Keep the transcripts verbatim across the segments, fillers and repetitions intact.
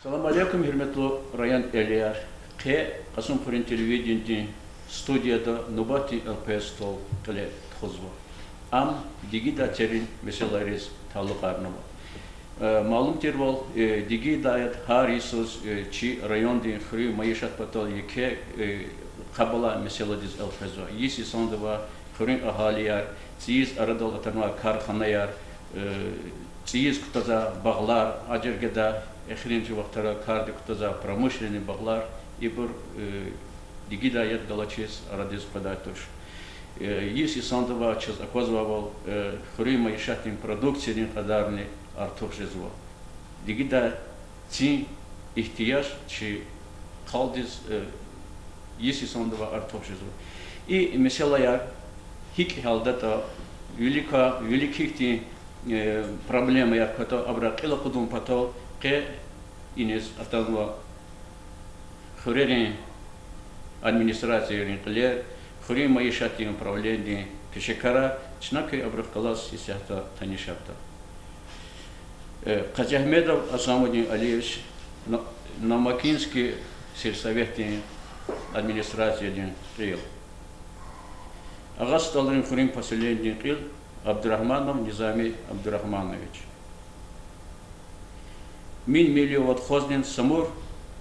Салам алейкум, гьуьрметлу район эгьлияр! Къе Кьасумхуьруьн телевиденидин студияда нубатдин элкъвей стол кьиле тухузва. Ам дигидай терин месэлайриз талукьарнава. Э, малум тирвал, э, дигидай яд гьар йисуз, э, чи райондин хуьруьн майишат патал еке, э, къабалай месэладиз элкъвезва. Йис йисандавай хуьруьн агьалияр, цӀийиз арадал атанвай карханаяр, э, цӀийиз кутазвай багълар, а жергеда эхиримжи вахтара кардик кутазвай промышленный багълар, ибур, э, дигидай яд галачиз арадиз къведай туш. Э, йис йисандавай чаз аквазвайвал, э, хуьруьн майишатдин продукциядин кьадарни артух жезва. Дигидай цин игьтияж чи халкьдиз, э, йис йисандавай артух жезва. И месэлаяр гьикӀ гьялдатӀа, вилик, вилик гьихьтин, э, проблемаяр кватӀа, абурал кьил акъудун патал къе иниз атанва хуьрерин администрацийрин кьилер, хуьруьн майишатдин управленидин пешекарар. Чна куь абурухъ галаз исятда таниш ятӀа. Э, Къазиагьмедов Асамудин Алиевич, Но-, Новомакинский сельсоветдин администрациядин кьил. Агъа СтӀалрин хуьруьн поселенидин кьил Абдурагьманов Низами Абдурагьманович. Мин миллион вад хуъзни Самур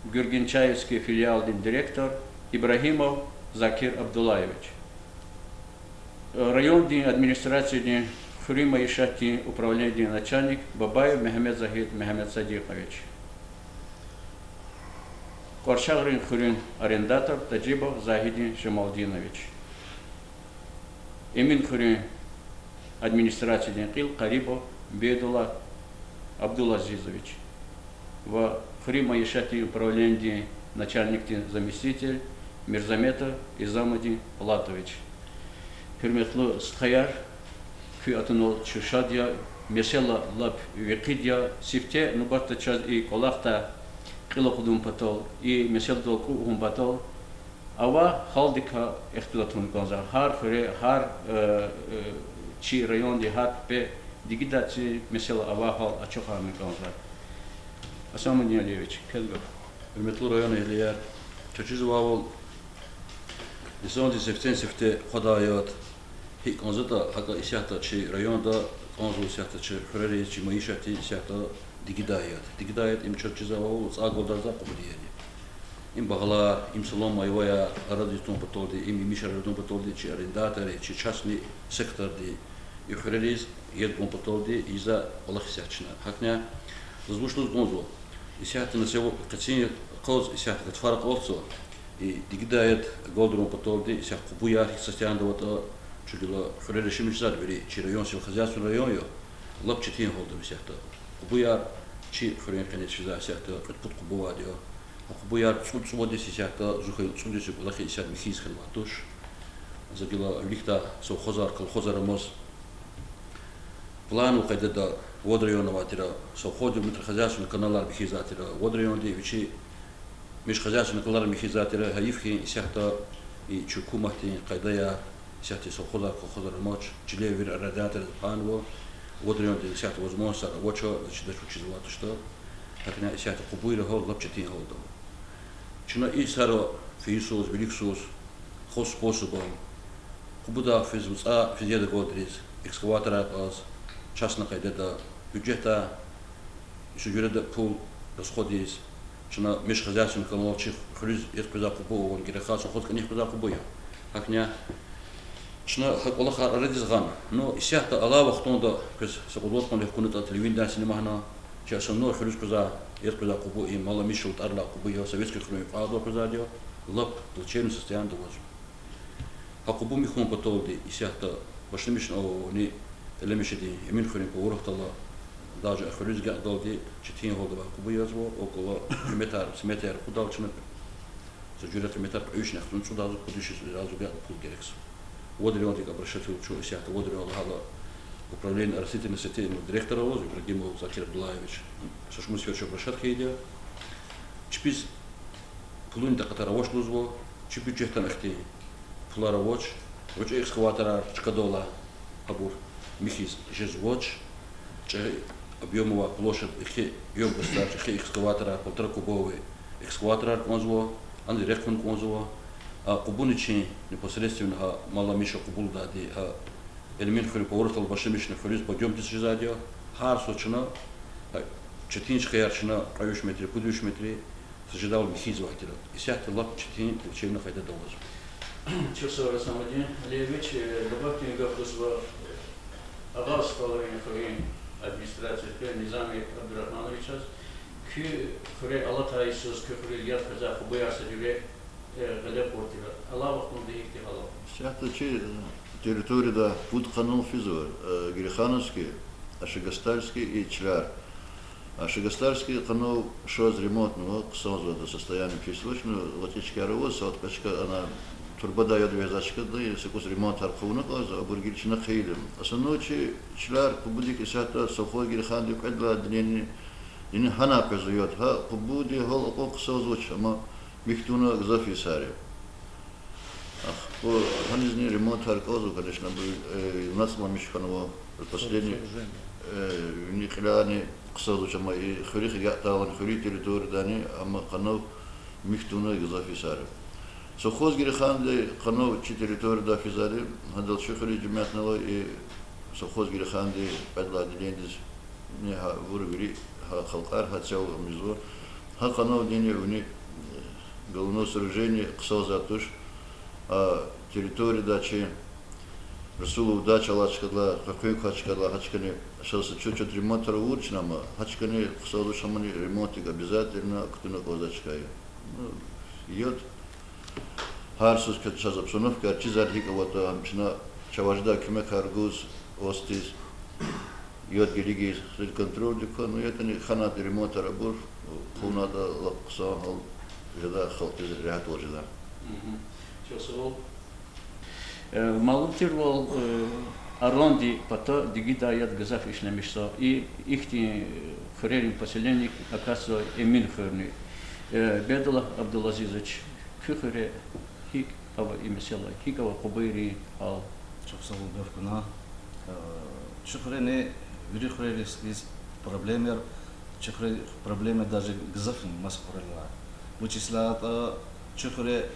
Гюргенчаевский филиалдин директор Ибрагьимов Закир Абдуллаевич. Райондин администрациядин хуьруьн майишатдин управленидин начальник Бабаев Мегьамед Загьид Мегьамедсадикьович. Кьварчагърин хуьруьн арендатор Тажибов Загьидин Жамалдинович. Эминхуьруьн администрациядин кьил Къарибов Бейдулла Абдулазизович ва хуьруьн майишатдин управленидин начальникдин заместитель Мирзаметов Изамудин Платович. Гьуьрметлу стхаяр, куь атунал чун шад я, месэла лап векъид я, сифте нубатда чаз и кӀвалахдай кьил акъудун патал, и месэладал кӀватӀ хьун патал, авай гьалдикай ихтилат авуна кӀанзава. Гьар хуьре, гьар, э, э, чи районди, гьар пипӀе дигидай цин месэла авай гьал ачухарна кӀанзава. Асамудин Алиевич, квел гаф. Гьуьрметлу район эгьлияр, чаз чизвайвал, инсандиз сифтени-сифте хъвадай яд, гьикӀ кӀанзаватӀа, гьакӀа исятда чи районда кӀанзава, исятда чи хуьрериз, чи майишатдиз исятда дигидай яд. Дигидай яд, им чаз чизвайвал, цӀай галдайзавай къубуди яд. Им багълар, им салам-майваяр арадиз тун паталди, им емишар арадиз тун паталди чи арендатори, чи частный секторди, и хуьрериз яд гун паталди ийизвай кӀвалах исятда чна. ГьакӀни заз вуч лугьуз кӀанзава, исятда на сев къецин къаз исятда гатфар акьалтзава, и дигидай яд агалдарун паталди исятда къубуяр гьи состояниеда аватӀа, чун гила хуьрера шимишзавайди вири, чи район сельскохозяйственный район я, лап четин гьалда ава исятда. Къубуяр чи хуьруьн къене физвай исятда кьуд-пуд къубу авайди я. А къубуяр цӀуд-цӀувад йис исятда, зи хьайила цӀуд йис кӀвалахиз исятда михьиз хьанвайди туш. За гила виликдай совхозар, колхозар амаз, плановый къайдада вад район авай тир, совхоздин внутрихозяйственный каналар бихьизвай тир вад районди, вичи межхозяйственный каналар михьизвай тир, гьайиф хьи исятда и чи гьукуматдин къайдаяр, исятда и совхозар, колхозар амач, чилел вири арендатор хьанва, вад районди исятда возможностьар авач, за чидач вучиз авай туштӀа. ГьакӀни исятда къубуйрин гьал лап четин гьалда ава. Чна и йисара фейи йисуз, вилик йисуз, хъсан способда, къубудай физ, вацӀай физ яд агалдариз, экскаваторар кьаз, частный къайдада, бюджетдай, са жуьреда пул расход ийиз, чна межхозяйственный канал, чи хуьруьз яд къвезвай къубу авун герек я, совхоз кӀаник къвезвай къубу я. ГьакӀни чна гьа кӀвалахар арадиз гъана. Ну, исятда алай вахтунда квез са кьуд-вад къван хкунатӀа телевидениедин синемагна, чи основной хуьруьз къвезвай, яд къвезвай къубу, и Маломишин тӀвар алай къубу я, советский хуьруьн кьван кьван къвезвайди я, лап плачевный состояниеда ава. Гьа къубу михьун паталди исятда башламишна авани, Элемишедин Эминхуьруьн поворотдал, даже а хуьруьз агакьдалди четин гьалда авай къубу язва, около, сметаяр, сметаяр акъудал чна, са жуьре сметаяр кьве вишни яхцӀурни цӀуд агъзур, пуд вишни агъзур гьакӀ пул герекзава. Вад райондик обращаться авуна чун исятда, вад районда гьала управление растительности директор аваз, Ибрагьимов Закир Абдуллаевич, са шумуд сефер чун обращаться хьайиди я. Чпиз пулунин такьатар авач лугьузва, чи бюджетдай ихьтин пулар авач, гъвечӀи экскаваторар чкадал алай, гьабур михьиз жезвач, чӀехи Объёмовая площадь ихьтин ёмкостар, ихьтин экскаваторар, полтора кубовый экскаваторар кӀанзава, ана рехъ авун кӀанзава. А Къубуни чи непосредственно гьа Мала Миша кьабулдайди, гьа Эминхуьруьн поворотдал башламишна хуьруьз подъёмдиз жезвайди я. Гьар са чна, гьа четин чкаяр чна кьве виш метр, пуд виш метр са жедайвал михьизвай тир. Исятда лап четин плачевный къайдада авазва. Чухсагъул, Руслан Алиевич, э, нубатдин гаф гузва, э, Агъа СтӀалрин хуьруьн администрациядин Низами Абдурагьмановичаз. Куь хуьре алатай йисуз, куь хуьруьз яд къвезвай къубуяр са жуьре, э, гъиле кьур тир. Алай вахтунда гьихьтин гьал ава? Исятда чи, э, территорияда пуд къанал физва, э, Герехановский, Ашигастальский и Чляр. Ашигастальский къанал шаз ремонтнава, хъсанзавайди, состояние писвач, ну, вад чкаяр аваз, са вад чка ана турбадай яд вегьезвай чкадал са кӀус ремонтар хъувуна кӀанзава, абур гила чна хъийида. Основной чи Чляр къубудик исятда совхоз Гереханди кьвед лагьай отделениедини гьана къвезва яд. Гьа къубуди гьал акьван хъсанзавач, амма михьи тавуна гзаф йисар я. Ахпа гьанизни ремонтар кӀанзава, конечно, абур, э, нацламиш хьанва последний, э, вини кьилани хъсанзавач, амма и хуьруьхъ ятӀа авани, хуьруьн территориядани, амма къанал михьи тавуна гзаф йисар я. Совхоз Гереханди къанал чи территорияда физвайди, гьадал чи хуьруьз жемятнавай, и совхоз Гереханди кьвед лагьай отделениедиз ни гьа авур вири гьа халкьар гьа цел гъизва. Гьа къаналдини вини, э, головное сооружение хъсанзавайди туш. А территорияда чи Расулова дача алай чкадал, къекъуьн квай чкадал, гьа чкани са чуть-чуть ремонтар авур чна, амма гьа чкани хъсанзавач, гьамани ремонтдик обязательно кутуна кӀанзавай чка я. Ну, яд гьар йисуз квез чаз обстановкаяр чизвайди гьикӀ аватӀа, гьам чна чавай жедай куьмекар гуз, вастиз, яд гилигиз, хъсан контрольдик ква, ну, ятӀани хьанайтӀа ремонтар авур, хъувунайтӀа лап хъсан гьал жедай, халкьдиз регьятвал жедай. Чухсагъул. Э, малум тирвал, э, Аранди пата дигидай яд гзаф ишлемишзава. И ихьтин, э, хуьрерин поселенидик акатзава Эминхуьрни. Э, Бедаллагь Абдулазизович, куь хуьре гьикӀ ава и месэла, гьикӀ ава къубуйрин гьал? Чухсагъул гаф гана. Э, чи хуьрени вири хуьрерихъ хьиз проблемаяр, чи хуьре проблемаяр даже гзафни маса хуьрерилай. Вучиз лагьайтӀа чи хуьре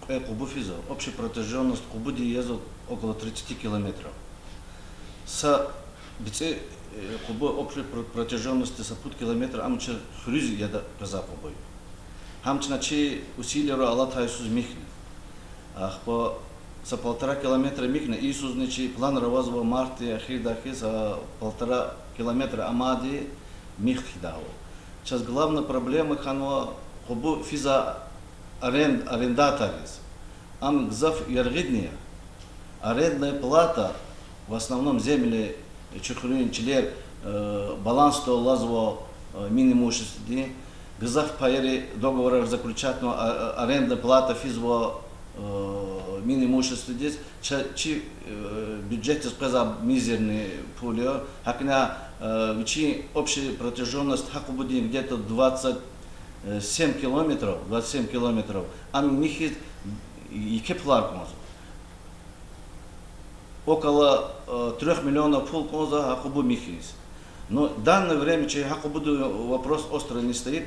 кьве къубу физва, общая протяжённость къубудин язва около тридцати километров. Са бицӀи, э, къубу общей про-, протяжённостьди са пуд километр, ам чи хуьруьз яд къвезвай къубу я. Гьам чна чи усилияр алатай йисуз михьна. Ахпа са полтора километра михьна, и йисузни чи планра авазва мартдин эхирдай хьиз, а, полтора километра амайди михьидайвал. Чаз главная проблема хьанва къубу физвай арен-, арендаторриз. Ам гзаф яргъидни я. Арендная плата, в основном земли, чи хуьруьн чилер, э, балансдал алазва, э, Минимуществодин. Гзаф паяри договорар заключатьнава, а, а, арендная плата физва, э, Минимуществодиз. Ча-, чи, э, бюджетдиз къвезвай мизерный пул я. ГьакӀни, э, вичин общая протяжённость гьа къубудин где-то двадцать семь километров, двадцать семь километров. Ам михьиз еке пулар кӀанзава. Около, э, трёх миллионов пул кӀанзава гьа къубу михьиз. Но в данное время чи гьа къубуди вопрос остро не стоит.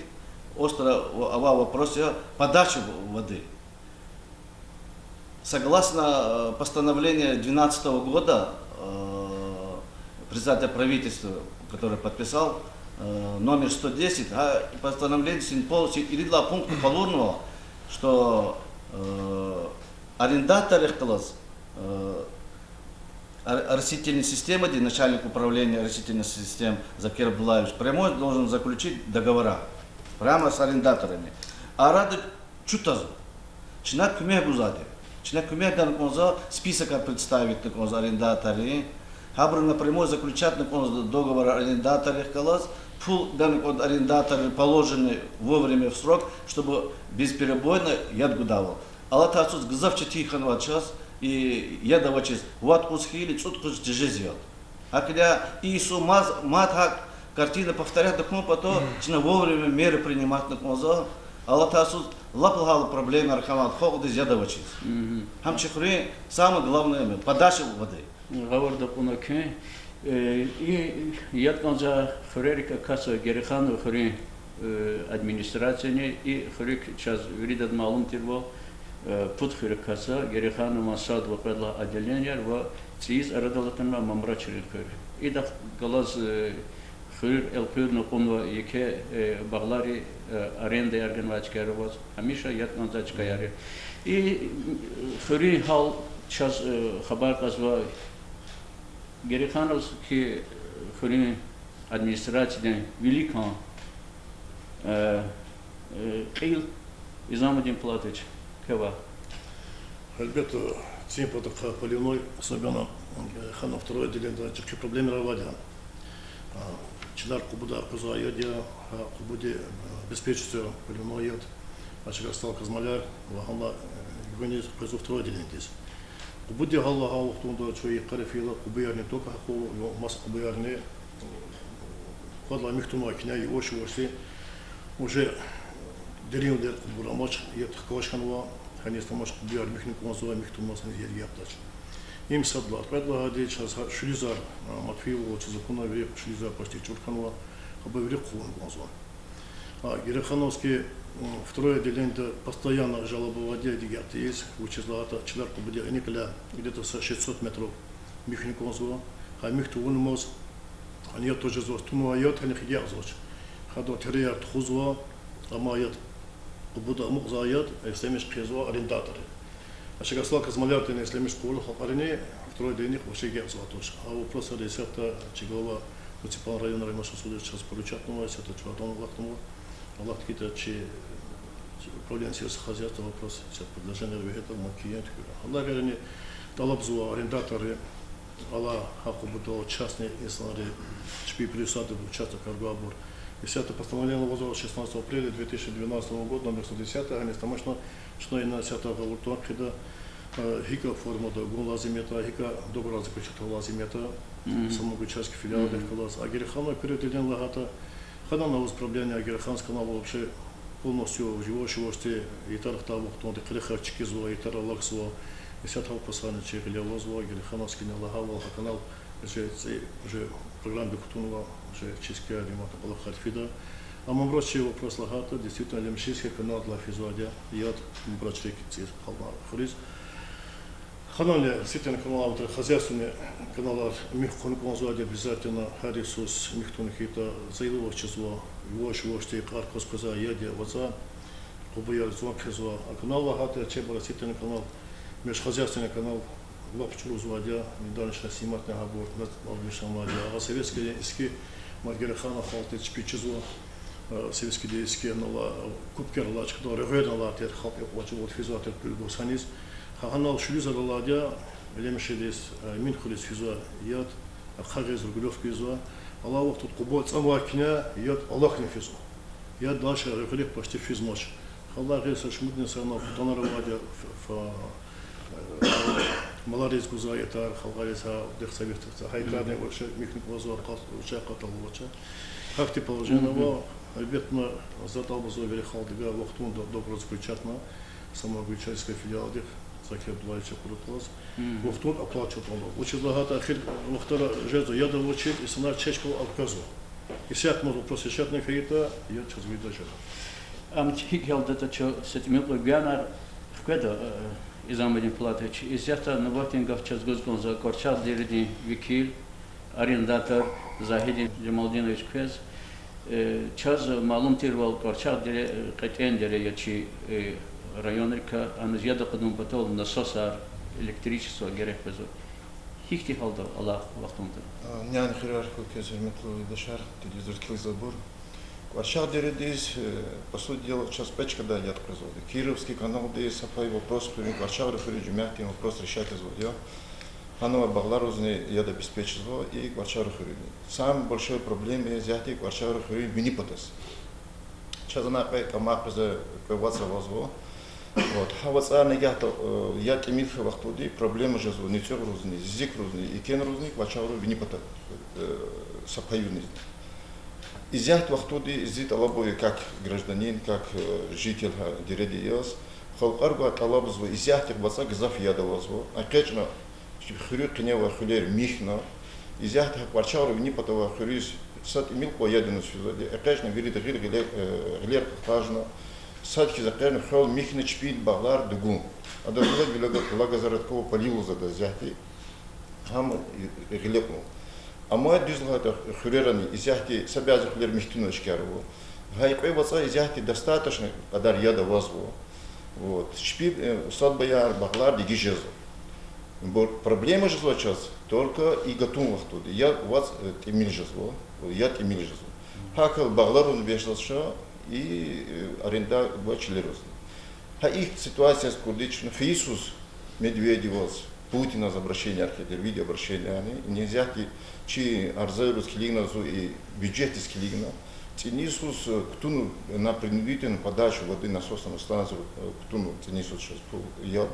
Остро ава вопрос я подачи воды. Согласно, э, постановления двенадцатого года, э, председателя правительства, который подписал, э, номер сто десять, а, и постановление син полностью ирид лагьай пункт къалурнава, что, э, арендаторрихъ галаз, э, ор-, оросительной системадин начальник управления оросительных систем Закир Абдуллаевич прямой должен заключить договора прямо с арендаторами. Арада чун тазва. Чна куьмек гузвайди я. Чна куьмек гана кӀанзава, списокар представитьна кӀанзава арендаторрин. Гьабуру напрямую заключатьна кӀанзава договор арендаторрихъ галаз, пул гана кӀанда арендаторрин положенный вовремя в срок, чтобы бесперебойно яд гудайвал. Алатай йисуз гзаф четин хьанвай чаз, и яд авачиз вад къуз хьайила цӀуд къуз тежез яд. ГьакӀ я, и йисуз мад, мад гьа картина повторять тахьун патал, чна вовремя меры приниматьна кӀанзава, алатай йисуз лап лагьай проблемаяр хьанвайди халкьдиз яд авачиз. Гьам чи хуьруьн самое главное подача воды. Гъавурда кьуна куьн, Э, и яд кӀанзавай хуьрерик акатзава Гереханово хуьруьн, э, администрацияни, и хуьруьк чаз виридаз малум тирвал, э, пуд хуьр акатзава: Гереханово, Садвола, кьвед лагьай отделенияр ва цӀийиз арадал атанвай Мамрачрин хуьр. Идахъ галаз, э, хуьр элкъуьрна кьунва, еке, э, багълари, э, арендаяр ганвай чкаяр аваз, гьамиша яд кӀанзавай чкаяр я. И, м, хуьруьн гьал чаз, э, хабар кьазва Герехановский хуьруьн администрациядин виликан, э, э, кьил Изамудин Пулатович, квевай. Гьелбетда, цин патахъай поливной, особенно, э, Гереханово второе отделениеда чӀехи проблемаяр авайди я. А, чилер къубудай къвезвай яд я, гьа къубуди, э, обеспечивается поливной яд, Ачагъасалай Казмалар ва гьана, э, гуьгъуьниз къвезва второе отделениедиз. Къубуди гьал лагьай вахтунда чун йикъара фейила, къубуярни только гьахъул, маса къубуярни, э, квадлай михьтунвай кьиляй яваш-явашди уже деринвилер къубур амач, яд хкаж хьанва, гьаниз тамаш къубуяр михьна кӀанзава, михьтунмаз гьаниз яд ятӀач. Им сад лагьай. Кьвед лагьайди, чаз гьа шуьлуьзар, а, Матвеевода чаз акуна, вири шуьлуьзар почти чӀур хьанва, абур вири хъувуна кӀанзава. А, Герехановский, м, второе отделениеда постоянно жалоба авайди я дигяхъ тийиз, вучиз лагьайтӀа чилер къубуди гьаникьиляй где-то са шестьсот метров михьна кӀанзава, гьа михь тавунмаз, гьана яд тежезвач, тунвай яд гьанихъ ягъизвач. Гьадан тереяр тухузва, амма яд, къубуда амукьзавай яд, э, ишлемиш хъийизва арендатори. Ачагъасалай Казмалардини ишлемиш хъувуна халкьарини, второе отделениедихъ вообще ягъизвайди туш. А вопросар исятда чи глава муниципального района Римашан Сулуевич чаз поручатнава, исятда чун адан алахънава. Алахъ хьайитӀа чи, э, управление сельского хозяйства вопрос, исятда предложение вегьейтӀа, ман киен туькӀуьрна. Гьана гъейри тӀалабзава арендаторри, алай гьа къубудал частный инсанри, чпи приусадебный участокар гвайбур. Исятда постановление авазва шестнадцатого апреля две тысячи двенадцатого года, номер сто десятое, гьаниз тамашна, чна ина исятда гъавурда хъийида, э, гьикӀ формада гун лазим ятӀа, гьикӀ договор заключать авун лазим ятӀа, Самообученский филиалдихъ галаз. А Гереханово первое отделение лагьайтӀа, гьанани аваз проблема, Герехановский канал вообще полностью яваш-явашди, ятар хтай вахтунда къерехар чкӀизва, ятар алахъзава. Исятда гьа вопросарни чи гъиле авазва, Герехановскийни лагьайвал, гьа канал уже цӀи, уже программадик кутунва, уже частично ремонт кӀвалахар фида. А Мамрачрин вопрос лагьайтӀа, действительно, Лемешевский каналдилай физвайди я яд Мамрачрик цӀи хална хуьруьз. Гьанани действительно каналар, хозяйственный каналар михь хъувуна кӀанзавайди я, обязательно гьар йисуз михь тавуна хьайитӀа, зайвал авачизва, яваш-явашди кьар кваз къвезвай яд я вацӀа, къубуяр зун хъийизва. А канал лагьайтӀа, чеб растительный канал, межхозяйственный канал лап чӀурузвайди я, недавно чна сниматьна гьабур, нацмалбишанвайди я, а советскийдин иски, мад Гереханово халкьдиз чпи чизва, э, советскийдин иски, анал, э, кубкаяр алай чкадал регъуьрна алай тир, халкь экъечӀайвал физвай тир къуьлгуз гьаниз. Гьа гьанал шуьлуьзар алайди я, Лемешевдиз, э, Минхуьриз физвай яд, ахъа гъиз регулировка ийизва. Алай вахтунда къубу цӀанвай кьиляй яд алахъна физва. Яд дальше регъуьрихъ почти физмач. Халай гъиз са шумудни санал путанар авайди я, ф-, ф-, э, малариз гузвай ятар, халкьариз гьа дехсавихтиса, гьа ятарни вообще михьна кӀанзава, къат-, вичи къаталвач. Гьахьтин положение ава, гьелбетда, затӀ алазва вири халкьдивай вахтунда договор заключатьна, Самообученский филиалдихъ, Закир Абдуллаевича акъудиз галаз, вахтунда оплачивать авунва. Вучиз лагьайтӀа эхир вахтара жезва яд авачиз, инсанар чечкал элкъвезва. Исятда мад вопрос решатьна хьайитӀа, яд чаз вирида жеда. Ам гьикӀ гьалдатӀа чаз са тӀимил кьве гуьгъуьнар хкведа, э, Изамудин Пулатович. Исятда нубатдин гаф чаз гуз кӀанзава КӀварчагъ дередин векил, арендатор Загьидин Жамалдинович квез. Э, чаз малум тирвал, КӀварчагъ дере, э, кьетӀен дере я чи, э, районрикай, аниз яд акъудун патал насосар, электричество герек къвезва. Гьихьтин гьалда алай вахтунда? А, няни хуьряй, хьи квез, гьуьрметлу юлдашар, телевизор килигзавайбур. КӀварчагъ дередиз, э, по сути дела, чаз кьве чкада яд къвезвайди я. Кировский каналдиз са пай вопрос хуьруьн, КӀварчагъри хуьруьн жемятдин вопрос решать ийизвайди я. Гьанвай багъларизни яд обеспечить ийизва и КӀварчагъри хуьруьнни. Самый большой проблема я исятда КӀварчагъри хуьруьн вини патаз. Чаз ана кьве кӀамай къвезвай кьве вацӀа авазва. Вот, гьа вацӀар нагагьда, э, яд тӀимил хьайи вахтунда проблема жезва НуцӀуьгъризни, Зизикризни, Икенризни, КӀварчагърин вини пата, э, са паюниз. Исятда вахтунда зи тӀалаб я как гражданин, как, э, житель гьа дереда яз, халкьар гвай тӀалабзава, исятда вацӀа гзаф яд авазва, экъечӀна, хуьруьз къене авай хуьлер михьна, Исятда гьа кӀварчагъра вини патавай хуьруьз сад тӀимил кьван яд авуна физва, экъечӀна вирида гъил гъиле-, э, гъилер къахчуна, сад хьиз экъечӀна хвел михьна чпин багълар дугун. Ада гъиле влаго-, влагозаградковый полив лугьузва исятда. Гьам гъиле кьун. Амма дуьз лагьайтӀа, хуьрерани исятда са бязи хуьрер михьтуна ашкар ава. Гьа и кьве вацӀа исятда достаточно кьадар яд авазва. Вот. Чпи, э, усадбаяр, багълар дегиш жезва. Бу проблема жезва чаз только и гатун вахтунда. Я вацӀ, э, тӀимил жезва, я тӀимил жезва. ГьакӀ хьайила багълар авун бес жезва ша, и, э, аренда гва чилер авазва. Гьа и ситуация курди чна фейи йисуз Медведеваз, Путиназ обращение хьайиди, видеообращение яни, незяхъ чи арзаяр килигна зун и бюджетдиз килигна, цӀини йисуз, э, кутуна на принудительную подачу воды насосными станциями, э, кутуна цӀини йисуз чаз пул, яд.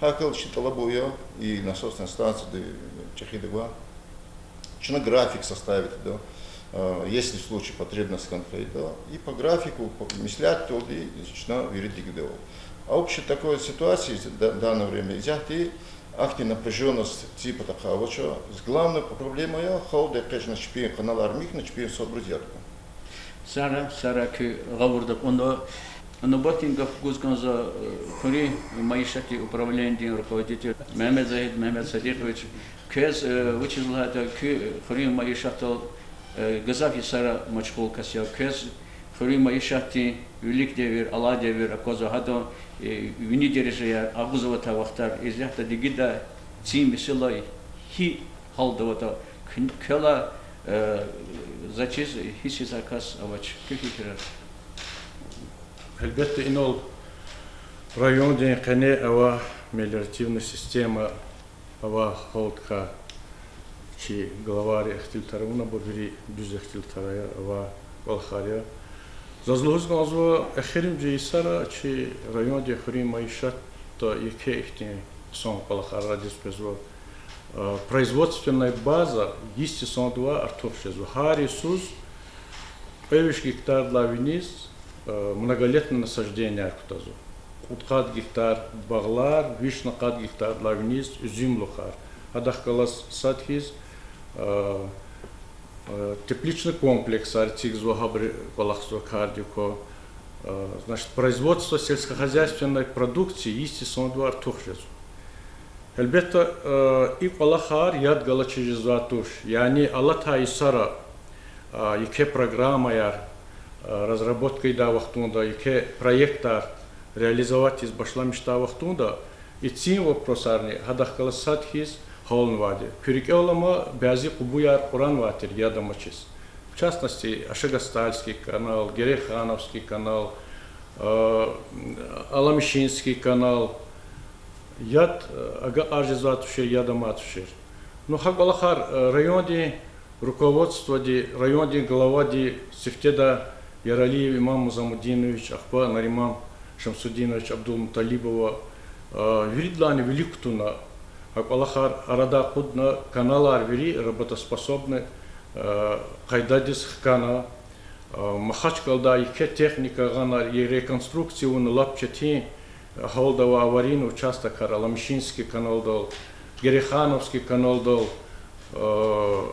ГьакӀ хьайила чи тӀалаб я и насосная станцияди чӀехиди гва. Чна график составить ийида, э, если в случае потребность хьайитӀа, и по графику, по, меслятдалди чна вири дигида. А общей такой ситуации в да-, данное время исятда ахьтин напряжённость ци патахъай авач, главная проблема я халкьди экъечӀна чпин каналар михьна, чпин усадбуруз яд гун. Сара, Сара, куь гъавурда кьунва. Нубатдин гаф гуз кӀанзава, э, хуьруьн майишатдин управленидин руководитель Мегьамед Загьид Мегьамед Садикъович. Квез, э, вучиз лагьайтӀа куь хуьруьн майишатдал, э, гзаф йисара машгъул кас я. Квез хуьруьн майишатдин вилик девир, алай девир аквазва, гьадан, э, вини дережаяр агъуз аватай вахтар, исятда дигида, цин месэла гьи гьалда аватӀа, куь-, квелай, э, заз чиз гьисс йисар кас авач. Куь фикирар. Гьелбетда, инал райондин къене авай мелиоративный система авай гьалдикай чи главайри ихтилатар авунайбур вири дуьз ихтилатар я, авай кӀвалахар я. Заз лугьуз кӀанзава, эхиримжи йисара чи райондин хуьруьн майишатда еке ихьтин хъсан кӀвалахар арадиз къвезва. Э, производственная база йис йисандавай артух жезва. Гьар йисуз кьве виш гектардилай виниз, э, многолетный насажденияр кутазва. Кьудкъад гектар багълар, вишни къад гектардилай виниз уьзуьмлухар. Гьадахъ галаз сад хьиз, э, э, тепличный комплексар эцигзава, гьабуру кӀвалахзава кардик ква. Э, значит, производство сельскохозяйственной продукции йис йисандавай артух жезва. Гьелбетда, э, и кӀвалахар яд галачиз жезвай туш. Яни алатай йисара, э, еке программаяр, э, разработка ийидай вахтунда, еке проектар реализовать ийиз башламишдай вахтунда, и цин вопросарни гьадахъ галаз сад хьиз гьалнавайди. Куь рикӀел алама, бязи къубуяр кьуранвай тир яд амачиз. В частности, Ашагастальский канал, Герейхановский канал, э, Аламишинский канал. Яд, э, агакьар жезвай тушир, яд амай тушир. Ну, гьа кӀвалахар, э, райондин руководстводи, райондин главади, сифтедай Яралиев Имам Музамудинович, ахпа Нариман Шамсудинович Абдулмуталибова, э, виридалайни вилик кутуна, гьа кӀвалахар арадай акъудна, каналар вири работоспособный, э, къайдадиз хкана. Э, Махачкъаладай еке техника гъана, и реконструкция авуна лап четин гьалда авай аварийный участокар Аламишинский каналдал, Герейхановский каналдал. Э,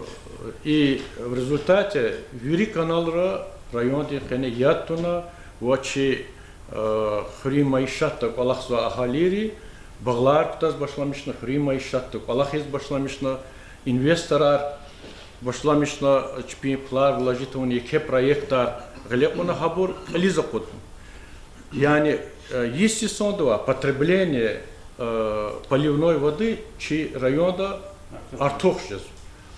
и в результате вири каналра райондин къене яд туна ва чи, э, хуьруьн майишатда кӀвалахзавай агьалийри багълар кутаз башламишна, хуьруьн майишатда кӀвалахиз башламишна, инвесторар башламишна чпин пулар вложить авуна, еке проектар гъиле кьуна, гьабур кьилиз акъудна. Яни, э, йис йисандавай потребление, э, поливной воды чи районда артух жезва.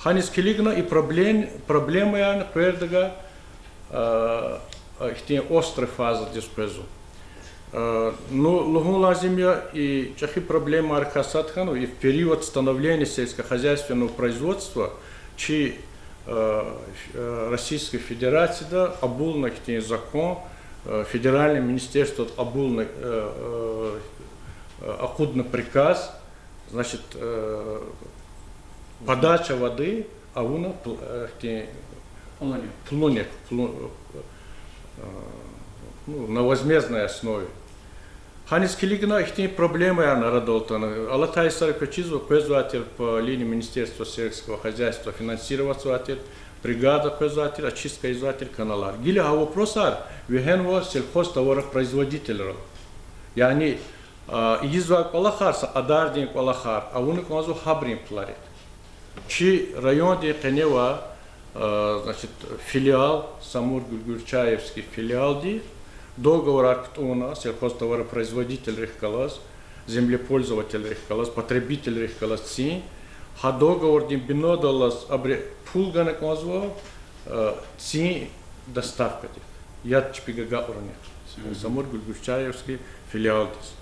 Гьаниз килигна и проблем-, проблемаярни къвердавай, э, ихьтин острый фазадиз къвезва. Э, ну, лугьун лазим я, и чӀехи проблемайрикай сад хьанва, и в период становления сельскохозяйственного производства чи, э, э, Российской Федерацияда кьабулна ихьтин закон, э, федеральный министерстводи кьабулна, э, э, акъудна приказ, значит, э, подача воды авуна пл-, э, ихьтин пулуник, пулуник, пулу-, э, ну, на возмездной основе. Гьаниз килигна ихьтин проблемаярни арадал атана. Алатай йисара квез чизва, къвезвай тир по линии Министерства сельского хозяйства, финансироватьзавай тир, бригада къвезвай тир, очистка ийизвай тир каналар. Гила гьа вопросар вегьенва сельхозтоваропроизводителрал. Яни, а, ийизвай кӀвалахар, са кьадардин кӀвалахар авуна кӀанзава гьабурун пуларихъ. Чи райондин къене авай, а, значит, филиал, Самур-Гуьльгуьлчаевский филиалди договорар кутӀунна сельхозтоваропроизводителрихъ галаз, землепользовательрихъ галаз, потребителрихъ галаз цин, гьа договордин бинедаллаз абуру пул гана кӀанзава, а, цин доставкадихъ, яд чпиг агакьарунихъ, Самур-Гуьльгуьлчаевский филиалдиз.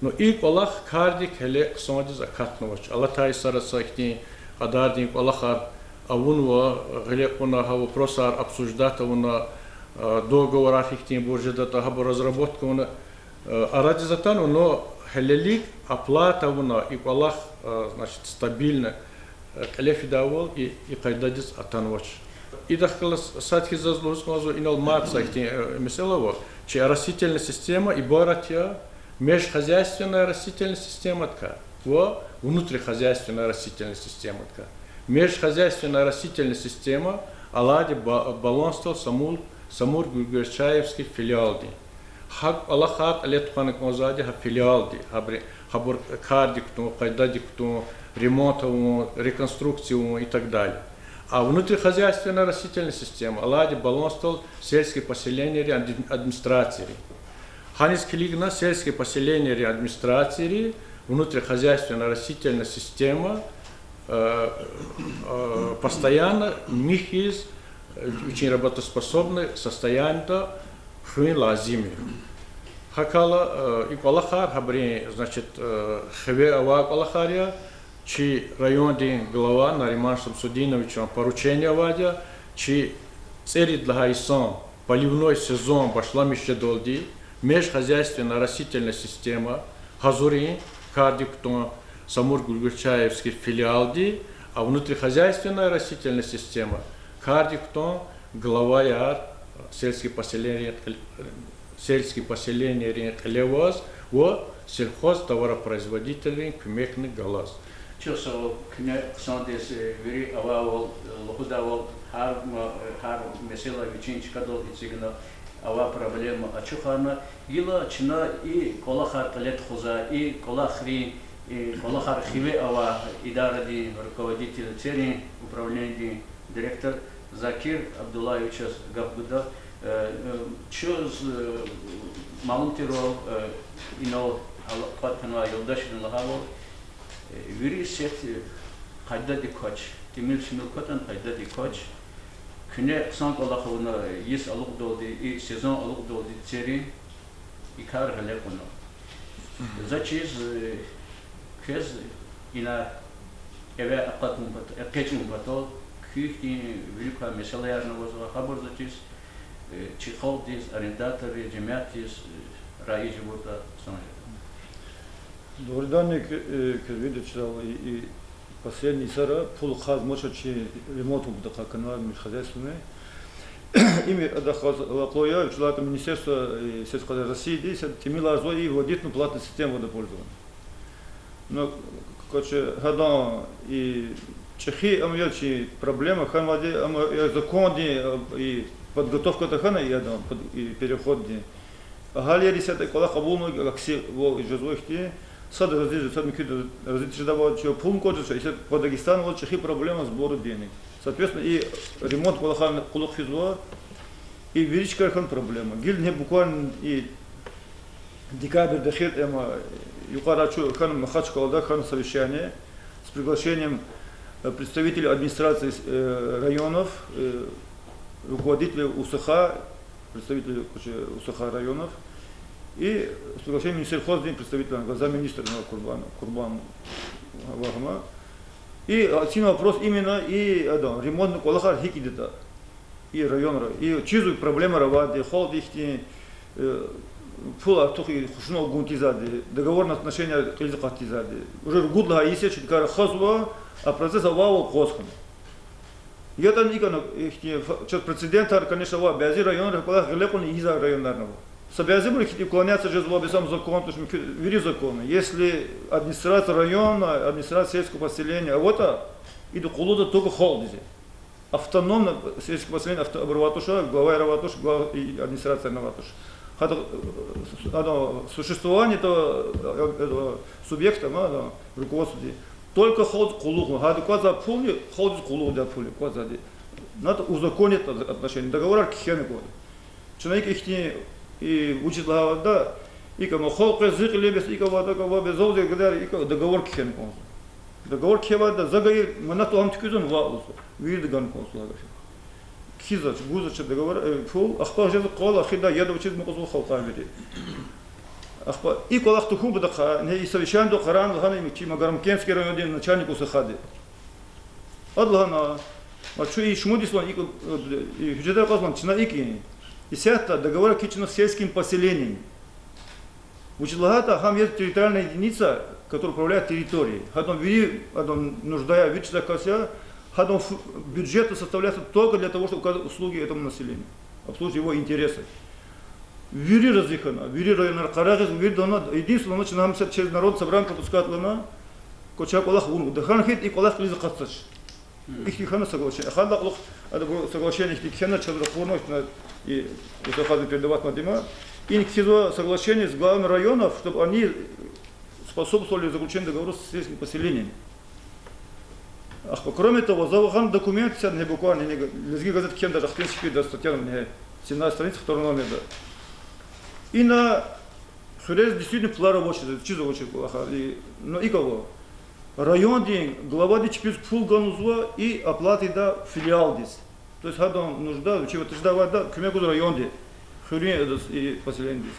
Ну, и кӀвалах кардик гьеле хъсандиз акатнавач. Алатай йисара са ихьтин кьадардин кӀвалахар авунва, гъиле кьуна гьа вопросар обсуждать авуна, а, договорар гьихьтинбур жедатӀа гьабур разработка авуна, а, арадиз атанва, но гьелелиг оплата авуна и кӀвалах, а, значит, стабильно, а, кьиле фидайвал и, и къайдадиз атанвач. Идахъ галаз сад хьиз заз лугьуз кӀанзава, инал мад са ихьтин, а, месэла ава. Чи оросительная система ибарат я межхозяйственная оросительная системадикай ва внутрихозяйственная оросительная системадикай. Межхозяйственная оросительная система Алайдин ба-, балансдал Самур-, Самур-Гуьльгуьлчаевский филиалдин. Гьа кӀвалахар кьиле тухвана кӀанзавайди гьа филиалди, гьабур, гьабур кардик кутун, къайдадик кутун, ремонт авун, реконструкция авун и так далее. А внутрихозяйственная оросительная система Алайдин балансдал сельский поселенийрин адми-, администрацийри. Гьаниз килигна сельский поселенийрин администрацийри, внутрихозяйственная оросительная система, э, э, постоянно михьиз, э, вичин работоспособный состояниеда хуьн лазим я. ГьакӀ хьайила, э, и кӀвалахар гьабурун, значит, э, хиве авай кӀвалахар я, чи райондин глава Нариман Шамсудиновичан поручение авайди я, чи цӀерид лагьай йисан поливной сезон башламиш жедалди межхозяйственная оросительная система гьазурун, кардик кутун Самур-Гуьльгуьлчаевский филиалди, а внутрихозяйственная оросительная система кардик кутун главаяр сельский поселенийрин кьил-, сельский поселенийрин кьиле аваз ва сельхозтоваропроизводительрин куьмекни галаз. Чухсагъул, куьне хъсандиз, э, вири авайвал, э, лугьудайвал, гьар ма-, э, гьар месэла вичин чкадал эцигна, авай проблема ачухарна. Гила чна и кӀвалахар кьиле тухузвай, и кӀвалахрин, и кӀвалахар хиве авай идарадин руководитель, церин управленидин директор Закир Абдуллаевичаз гаф гуда. Э, э, чаз, э, малум тирвал, э, инал ала-, кӀватӀ хьанвай юлдашри лагьайвал, э, вири исятда, э, къайдадик квач, тӀимил-шимил кватӀани къайдадик квач. Куьне хъсан кӀвалах авуна, йис алукьдалди, и сезон алукьдалди церин и кар гъиле кьуна. За чиз, э, квез ина эве акъатун пат-, экъечӀун патал, куь ихьтин вилик квай месэлаярни авазва, гьабур за чиз, э, чи халкьдиз, арендаторриз, жемятдиз, э, раижибуртӀа, хъсан жеда. Дугъриданни, э, квез вирида чизва, и, и последний йисара пул хъвазмач чи ремонт авун патахъай каналрин, межхозяйственный. Им адахъ галаз алакъалу я, вучиз лагьайтӀа Министерство, э, сельского хозяйства Россииди са тӀимиларзава и вводить платную систему водопользования. Ну, короче, гьадан и чӀехи, ам я чи проблема хьанвайди, ам я закондин, э, и подготовка тахьана и адан, под-, и переходдин. Агьалийриз исятда кӀвалах кьабулна, акси вал жезва ихьтин, сад рази жезва, сад муькуьда рази жезвайди, чун пул кӀватӀзава, исятда по Дагестану аваз чӀехи проблема сбора денег. Соответственно, и ремонт кӀвалахар кьулухъ физва, и вири чкайра хьана проблема. Гила буквально и декабрдин эхирда, ама, юкьвара чун хьана Махачкъалада, хьана совещание с приглашением, э, представителей администраций, э, районов, э, руководителей УСХ, представителей, короче, УСХ районов и с приглашением Минсельхоздин представителя, замминистра, ну, Курбан, Курбан Вагьма. И, а, цин вопрос именно и, а, да, ремонтный кӀвалахар гьикӀ ийидатӀа и районра. И чизва проблемаяр авайди, халкьди ихьтин, э, пул артух и хушуналди гун тийизвайди, договорные отношенияяр кьилиз акъат тийизвайди. Уже ругуд лагьай йис я чун и кар рахазва, а процесс авайвал къваз хьана. ЯтӀани икӀ хьана, ихьтин фа-, чаз прецедентар, конечно, ава, бязи районра кӀвалах гъиле кьуна ийизвай районарни ава. Са бязибуру хьи уклоняться жезва, бес ам закон туш, мумкин, вири законы. Если администрация района, администрация сельского поселения аватӀа, ида къуллугъда только халкьдиз я. Автономно сельское поселение авто-, абур авай туш, главаяр авай туш, глава и администрация авай туш. Гьада, э, оно, существование этого, э, этого субъекта, ма, оно, руководстводи только халкьдиз къуллугъ, гьада кӀанзавай пулни халкьдиз къуллугъдай пул я кӀанзавайди. Надо узаконить это отношение, договорар кхьена кӀанда. Чна икӀ ихьтин и вучиз лагьайтӀа, икӀ ама халкь къвез зи кьиле бес икӀ авайди, икӀ авайди, зав зи гадаяр икӀ договор кхьена кӀанзава. Договор кхьевайди, за гайи манат ам туькӀуьрзава, ваъ лугьузва. Вирида гана кӀанзава лагьай гаф я. Кхьизвач, гузвач договор, э, пул, ахпа жезва къвал, ахирда яд авачиз мукьузва халкьар вири. Ахпа и кӀвалах тухун патахъай, не и совещаниеда къарагъна лагьана им чи Магарамкентский райондин начальник устхади. Ада лагьана, ма чун и шумуд йисалай икӀ, э, и гьуьжетар кьазва, чна икӀ я. Исятда договор кхьей чна с сельским поселением. Вучиз лагьайтӀа гьам яз территориальная единица, которая управляет территорией. Гьадан вири, гьадан нуждаяр, вири чизвай кас я, гьадан фу-, бюджет составляется только для того, чтобы оказывать услуги этому населению, обслуживать его интересы. Вири рази хьана, вири районар къарагъиз, вири дана, единственное, чна гьам исятда через Народное собрание пропускать лагьана, квачай кӀвалах авуна, дахана хьайитӀа и кӀвалах кьилиз акъатзавач. Ихьтин хьана соглашение. Ахпа кьулухъ, ада бу соглашение ихьтин кхьена, чаз ракъурна, ихьтин, и, и соглашение передавать мад има. Ин кхьизва соглашение с главами районов, чтобы они способствовали заключению договоров с сельскими поселениями. Ахпа, кроме того, за вахан документ, исятда буквально, не, Лезги газет кхьена даже, ахпа статья, статья, не, семнадцатая страница, второй номерда. Ина хуьрез действительно пулар авачиз, чиз авачиз кӀвалахар. И, ну, икӀ ава. Райондин главади чпиз пул ганзава и оплата ийида филиалдиз. То есть гьадан нужда, вичи ватаждавайда куьмек гуз районди, хуьруьн адаз и поселениедиз.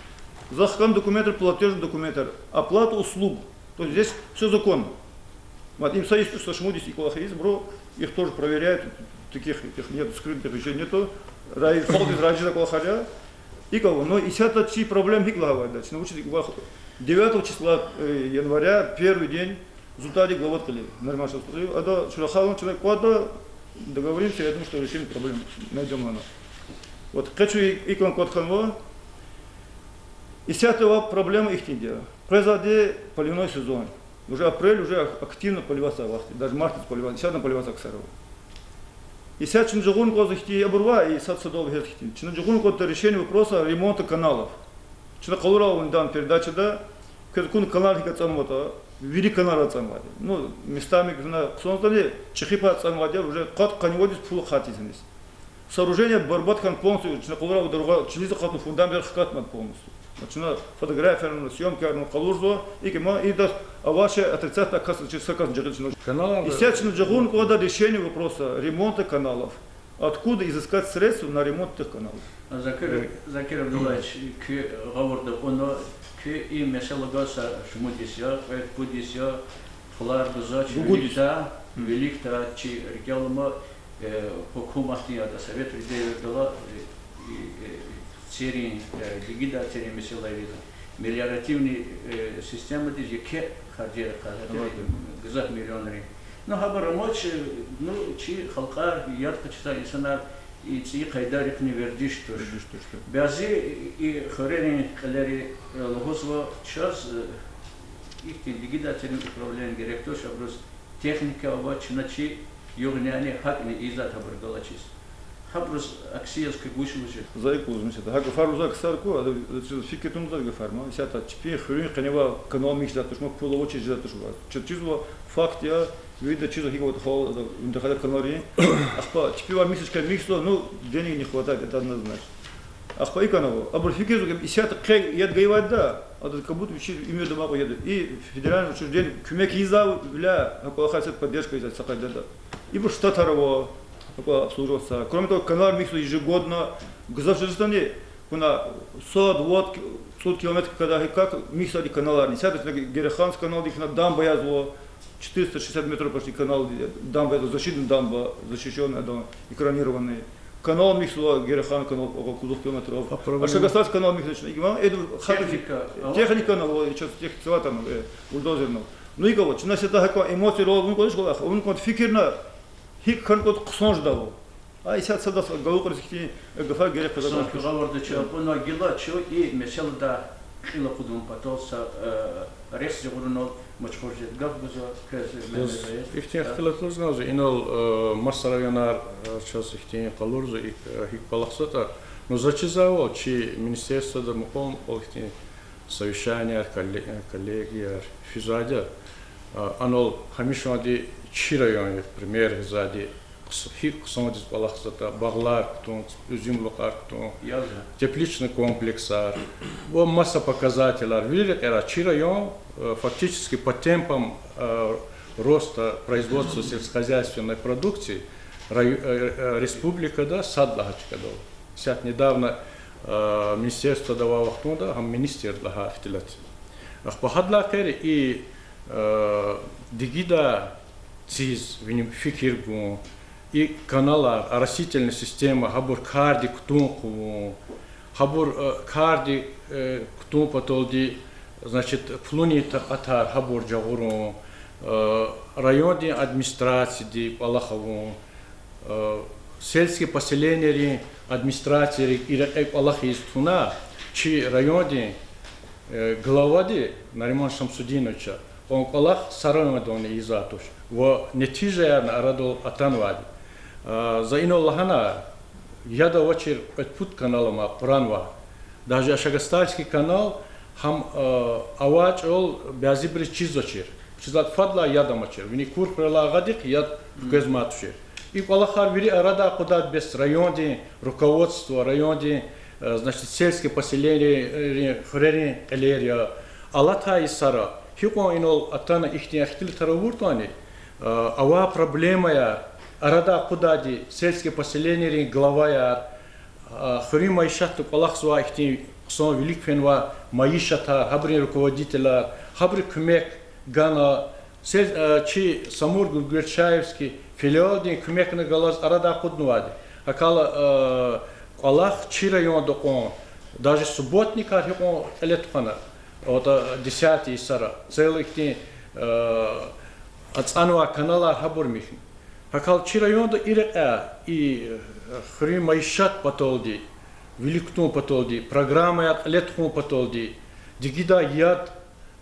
За хкана документар, платежный документар, оплата услуг. То есть здесь всё законно. Мад им са йис туш, са шумуд йис и кӀвалах ийиз, бро, их тоже проверяют, таких, этих нет, скрытых вещей нету. Рай-, халкьдиз раджи жезвай кӀвалахар я. ИкӀ ава, но исятда чи проблема гьикӀ лагьайвайди, чна вучиз икӀ ва-, девятого числа, э, января, первый день, зун атайди главадин кьиле, Нариман Шамсудинович, ада чун рахана, чна кӀанда, договоримся, я думаю, что решим проблему, найдём лагьана. Вот, къе чун икӀ лагьана кӀанда хьанва, исятда авай проблема ихьтинди я. Къвезвайди поливной сезон. Уже апрель, уже ак-, активно поливаться авайди, даже мартдиз поливаться, исятда поливаться аксар ава. Исятда чна жагъурна кӀанзава ихьтин, абур ва, и сад-садал гьер ихьтин. Чна жагъурна кӀанда решение вопроса ремонта каналов. Чна къалурай авуна недавно передачада, квез акуна канал гьикӀ ацӀанватӀа, вири канал ацӀанвайди. Ну, местами гьана хъсанзаватӀани, чӀехи пай ацӀанвайди, уже къад къанни вад йис пул ахъайиз хьаниз. Сооружение барбатӀ хьана полностью, чна къалурай авуна даргъа, чилиз акъатна фундамент хкатна полностью. Чна фотографиярни, съёмкаярни къалурзава, икӀ ма, идаз авачир отрицательный кас, чи са кас жагъида чна. Канал исятда чна жагъурна кӀанда решение вопроса ремонта каналов. Откуда изыскать средства на ремонт этих каналов? Закир, Закир Абдуллаевич, куь гъавурда кьуна, куь и месэла гваз са шумуд йис я, кьвед-пуд йис я, пулар гузвач, виликдай, виликдай чи рикӀел алама, э, гьукуматдин яда, советрин девирдала, э, и, э, церин, э, дигидай церин месэлайриз, мелиоративный, э, системадиз еке харжер хьана, гзаф миллионрин. Ну, гьабур амач, ну, чи халкьар яд къачузвай инсанар, и цӀийи къайдайрихъни вердиш туш. Вердиш туш, да. Бязи и хуьрерин кьилери, э, лугьузва чаз, э, ихьтин дигидай церин управление герек туш, абуруз техника авач, чна чи югъни-яни гьакӀни ийизвайди гьабур галачиз. Гьабуруз акси яз куь вуч лугьуз жеда? За икӀ лугьуз жеда. Гьа гафар лугьузвай ксар ква, ада, чиз фикир тунвай гафар ма. Исятда чпин хуьруьн къене авай канал михьзавайди туш ма, пул авачиз жезвайди туш ва. Чаз чизва факт я, вирида чизва гьикӀ аватӀа гьал, ада, виндахада каналрин. Ахпа чпивай михьзавач хьи михьзава, ну, денег не хватает, это однозначно. Ахпа икӀ хьанва, абур фикирзава, исятда къе яд гайивайди, ада как будто вичи уьмуьрда амай кьван яд. И федеральный учреждение куьмек ийизвайвиляй, гьа кӀвалахай са поддержка ийизвай са къайдада. Ибур штатар ава, гьа кӀвалах обслуживаться. Кроме того, канал михьзава ежегодно, гзаф жез атани, куьне сад, вад, цӀуд километр кадагьи как михьзавайди каналарни. Исятда чна Гереханский каналдик хьана дамба язва, четыреста шестьдесят метров почти канал, дамба язва, защитный дамба, защищённый, ада, экранированный. Канал михьзава, Гереханский канал, около кьуд километров. Ашагасарский канал михьзава чна, икӀ ма, эд хатур техника, техника ана, о, сейчас техника саватана, э, бульдозерна. Ну, икӀ ава, чна исятда гьакӀ эмоциярал авун кӀвалах, авун кӀанда фикирна, гьикӀ хьана кӀанда хъсан жедайвал. А исятда садаз галукьариз ихьтин гафар герек къвезвай. Хъсан куь гъавурда чун акьуна, гила чун и месэладай кьил акъудун патал са, э, рехъ жагъурунал машгъул жеда. Гаф гузва квез, Мегьамед Заид. Ихьтин ихтилат лугьуз кӀанзава, инал, э, маса районар, э, чаз ихьтин къалурзава, икӀ, э, гьикӀ кӀвалахзаватӀа. Ну, заз чизвайвал, чи министерствода мукьвал-мукьвал ихьтин совещанияр, колле-, э, коллегияр физвайди я. А, анал гьамишанди чи район я пример гъизвайди, хъс-, гьикӀ хъсандиз кӀвалахзаватӀа, багълар кутун, уьзуьмлукьар кутун, тепличный комплексар ва маса показателар. Вири рекьера чи район, э, фактически по темпам, э, роста производства сельскохозяйственной продукции рай-, э, э, республикада сад лагьай чкадал. Исятда недавно, э, министерствода авай вахтунда гьам министрди лагьай ихтилат. Ахпа гьадалай къейри и, э, дигидай циз вини фикир гун, и каналар, оросительный система, гьабур кардик кутун хъувун, гьабур, э, кардик, э, кутун паталди, значит, пулунин такьатар гьабур жагъурун, э, райондин администрацияди кӀвалах авун, э, сельский поселенийрин администрацияри и рекье кӀвалах ийиз туна, чи райондин, э, главади Нариман Шамсудиновича кьван кӀвалах са райондани ийизвай туш ва нетижаярни арадал атанвайди. Э, за инал лагьана, яд авачир кьвед-пуд канал ама къуранвай. Даже Ашагастальский канал гьам, э, авай чӀал бязибуруз чизвачир. Вучиз лагьайтӀа фадлай яд амачир. Вини Курхуьрелай агъадихъ яд хквезмай тушир. И кӀвалахар вири арадай акъудайди, бес райондин руководство, райондин, э, значит, сельский поселенийрин хуьрерин кьилер я, алатай йисара. Гьикьван инал атана ихьтин ихтилатар авуртӀани, э, авай проблемаяр, арадай акъудайди сельский поселенийрин главаяр, а, хуьруьн майишатда кӀвалахзавай ихьтин хъсан вилик фенвай майишатар, гьабурун руководителар, гьабуру куьмек гана, се-, а, чи Самур-Гургенчаевский филиалдин куьмекни галаз арадай акъуднавайди. ГьакӀ хьайила, а, кӀвалах чи районда кьван, даже субботникар гьикьван кьиле тухвана, вот, а, десятый йисара, целый ихьтин, а, ацӀанвай каналар гьабур михьна. ГьакӀ хьайила чи районда и рекьяй, и, э, хуьруьн майишат паталди, вилик кутун паталди, программаяр кьиле тухун паталди, дигидай яд,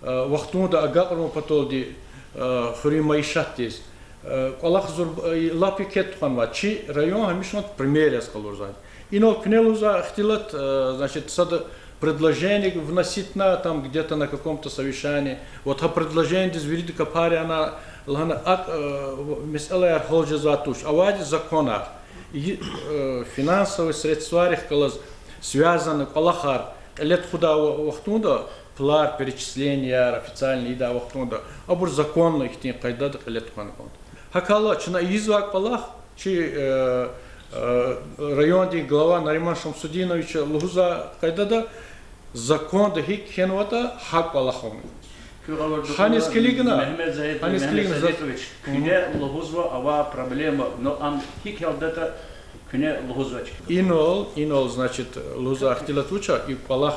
э, вахтунда агакьарун паталди, э, хуьруьн майишатдиз, э, кӀвалах зур-, э, лап еке тухванвай. Чи район гьамишанда пример яз къалурзавайди. Инал куьне лугьузвай ихтилат, э, значит, сада предложение вносить на там где-то на каком-то совещании. Вот гьа предложениедиз вирида капар яна лагьана, акӀ, э, месэлаяр гьал жезвай туш. Авайди законар, и, э, финансовый средствайрихъ галаз связанный кӀвалахар кьиле тухудай ва-, вахтунда, пулар, перечисленияр официальный ийидай вахтунда, абур законный ихьтин къайдада кьиле тухвана кӀанда. ГьакӀ хьайила чна ийизвай кӀвалах, чи, э, э, райондин глава Нариман Шамсудиновича лугьузвай къайдада, законда гьикӀ кхьенватӀа, гьакӀ кӀвалах авуна. Гьаниз килигна, Мегьамед Заид, гьаниз Мегьамед килигна за- Садикъович, куьне лугьузва авай проблема, но ам гьикӀ гьялдатӀа куьне лугьузвач. Инал, инал, значит, лугьузвай ихтилат вуч я, и кӀвалах